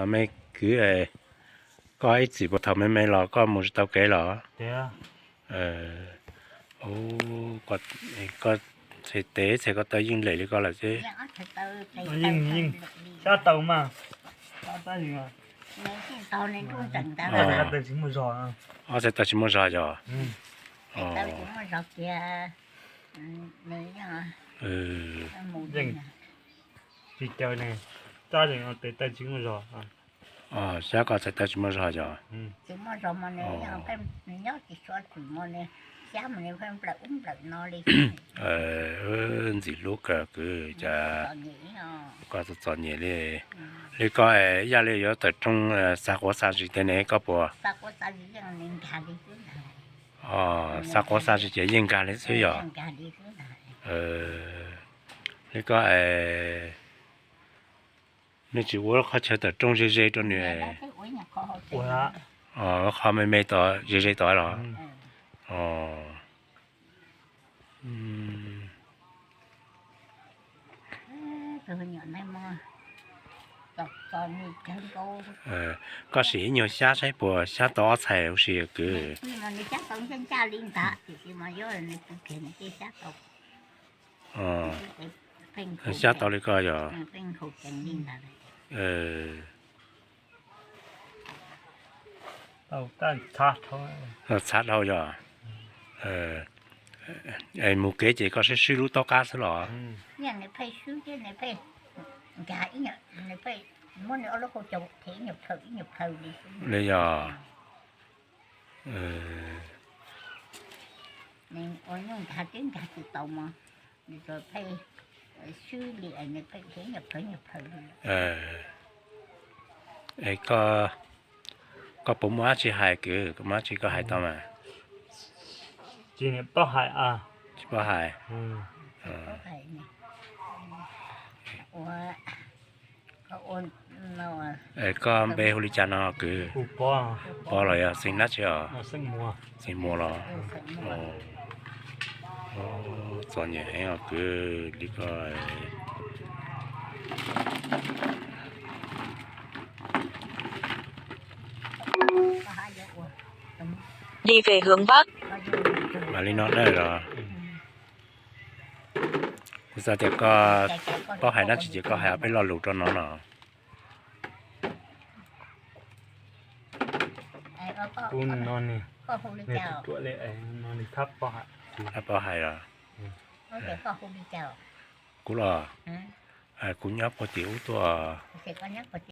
Me kwv, koj ib txwm puas thaum me me los koj mus tsis tau kev los? Koj txhais tes txhais ko taw yeej lem li koj lawm xwb. Xyab taw mas, ob txhais taw tsis muaj zog yog? Tsis caw ne, tab tes taw tsis muaj zog. Xyab koj txhais taw tsis muaj zog yog? Ntxim hlub kawg kwv, cas koj txom txom nyem li. Li koj ib yam li yuav tawm rooj xa quav xa zis tej ne koj puas? Xa quav xa zis ces yeej nkag li xwb yog? Li koj es nej tsis ua qhov chaw tawm rooj ze ze rau nws? Qhov me me tod ze ze tod los? Koj sim ib nyuag xyab saib puas xyab tau ob txhais huv si kwv. Xyab tau li koj yog? Txhav dhau yog? Mus kev ces koj swb swb lub taub qab xwb los? Li yog? Es koj puas muaj dab tsi hais kwv, koj muaj dab tsi koj hais tau mas? Tsis paub hais. Tsis paub hais. Koj npe hu li cas no kwv? Pov los yog xeem dab tsi os? Xeem Muas los? Txom nyem heev os kwv, li koj. Đi về hướng Bắc. Mas li no dawj los? Kuv xav tias koj paub hais dab tsi ces koj hais peb lo lus rau no no. Paub hais los? Kuv los? Kuv nyob puag tim ub tuaj.